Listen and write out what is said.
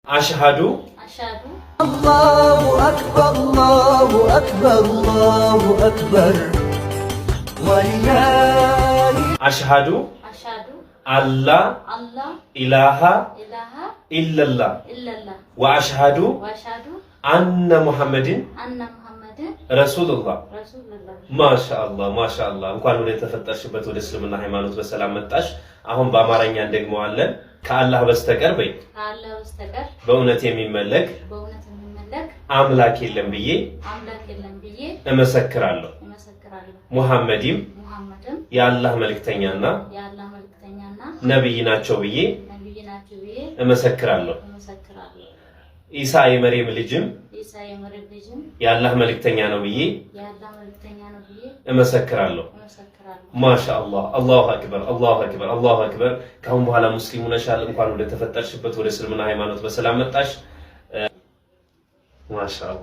أشهد أشهد الله أكبر، الله أكبر، الله أكبر، ولله أشهد أشهد أن لا أن لا إله إله إلا الله إلا الله وأشهد وأشهد أن محمد أن محمد رسول الله። رسول الله። ማሻአላህ፣ ማሻአላህ። እንኳን ወደ ተፈጠርሽበት ወደ እስልምና ሃይማኖት በሰላም መጣሽ። አሁን በአማርኛ እንደግመዋለን። ከአላህ በስተቀር በይ። ከአላህ በስተቀር በእውነት የሚመለክ በእውነት የሚመለክ አምላክ የለም ብዬ አምላክ የለም ብዬ እመሰክራለሁ። እመሰክራለሁ። ሙሐመድም ሙሐመድም የአላህ መልእክተኛና የአላህ መልእክተኛና ነብይ ናቸው ብዬ ነቢይ ናቸው ብዬ እመሰክራለሁ። እመሰክራለሁ። ኢሳ የመርየም ልጅም ኢሳ የመርየም ልጅም የአላህ መልእክተኛ ነው ብዬ የአላህ መልእክተኛ ነው ብዬ እመሰክራለሁ። እመሰክራለሁ። ማሻአላህ፣ አላሁ አክበር፣ አላሁ አክበር፣ አላሁ አክበር። ከአሁን በኋላ ሙስሊም ሆነሻል። እንኳን ወደ ተፈጠርሽበት ወደ እስልምና ሃይማኖት በሰላም መጣሽ። ማሻአላህ።